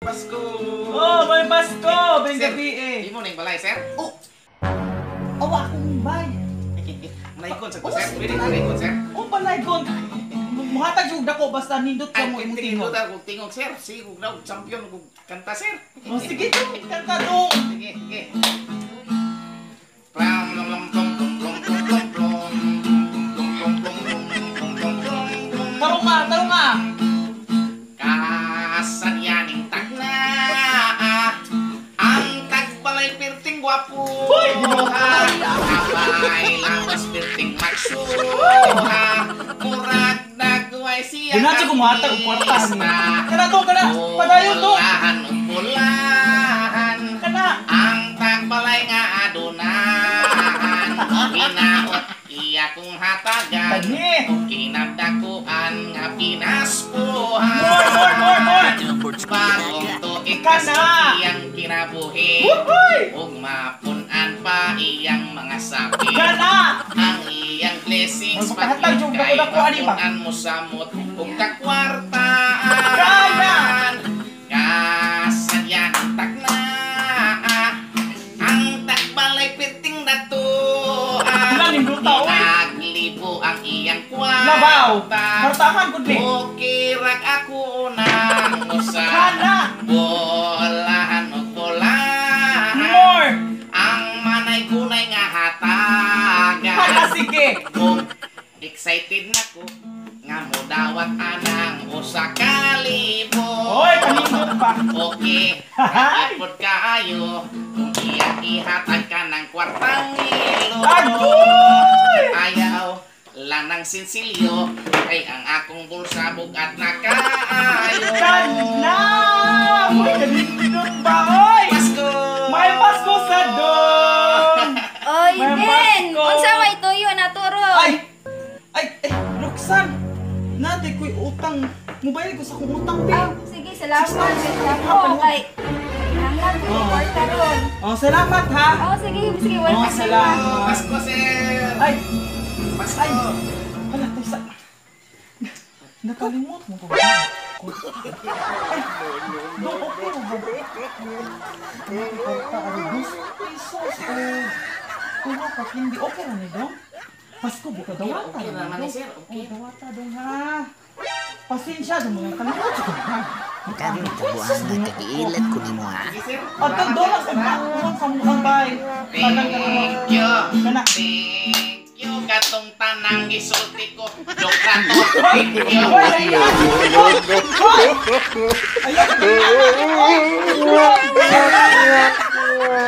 Pasko! Oh, may Pasko! May Sir, gabi eh. Imo ning balay, sir? Oh! Awa akong bay. Malaygon sa ko, Oh, sir. Pwede malaygon, sir. Oh, palaygon. Muhatag jud dako basta nindot ka Ay, mo imong tingog. tingog. Kung tingog, sir. Sige, kung daw, champion, kung kanta, sir. Oh, sige dong, kanta dong. Sige, sige. Plam, plom, plom, plom, plom, plom, plom, plom. Plom, plom, plom, plom, plom, plom, plom, plom. Tarong ka, tarong ka. Kasadyaning tagna ang tagbalay pirting gwapo. Hoy, Ginoo. Abay lawas pirting maksuha. Murag nagway siya. Di na siya kumuhatag og kwarta ni. Kana to, kana. Padayon to. Pulahan og pulahan. Kana. Ang tagbalay nga adunahan. Hinaot iya kong hatagan. Kani. Ug kinabdakuan nga pinaspuhan. More, more, more, more. Bagong tuig Kana. iyang kinabuhi. Wuhuy! Ug mapun-an pa iyang mga sakit. Kana. Ang iyang blessings Magpakahatag yung kay dako-dako, ani ba? mapun-an mo samot ug kakwartaan. Kana. Kasadyan tagna ang tagbalay pirting datuan. Wala nindota, oy. Naglibo ang iyang kwarta. Labaw. Kwartahan gud ni. Ukirag ako nang usa. Kana. Bolahan og bolahan. More. Ang manay-kunay nga hatagan. Kana sige. Kung excited na ko nga modawat anang usa ka libo. Oy, kanindot pa. Okay, ipod kaayo kung iya ihatag ka ng kwartang ilo. Agoy! Ayaw lang ng sinsilyo kay ang akong bulsa bugat na kaayo. Kana! Uy, kanindot ba, oy? Pasko! May Pasko sa dong! Oy, May Ben! Pasko! Unsa may tuyo na turo? Ay! Ay, ay, Roxanne! Nate ko'y utang. Mubayad ko sa akong utang, be. Ah, sige, salamat. Ako, kay Hanggang ko Oh. kwarta ron. Oh, salamat ha. Oh, sige, sige, wala Oh, problema. salamat. Pasko, sir! Ay, Pasko! ay. Hala, tayo sa... Nakalimot mo ko. Ay, dong okay mo ba? Ay, kwarta, ari, 2 pesos o tulo ka hindi. Okay ra ni dong? Pasko, buka dawata. Okay ra na naman ni, ni dong. sir, okay. Oh, dawata dong ha. Pasensya, dong mga kalimot ko ha. Karon kabuan nga kagiilat ko nimo ha. Sige, sir. At doon sa mga sa mukhang bay. Tagang ka naman. Thank you. Kana. Thank you katong tanang gisulti ko. Joke ra to. Thank you. Hoy, ayan! Hoy! Hoy! Ayan!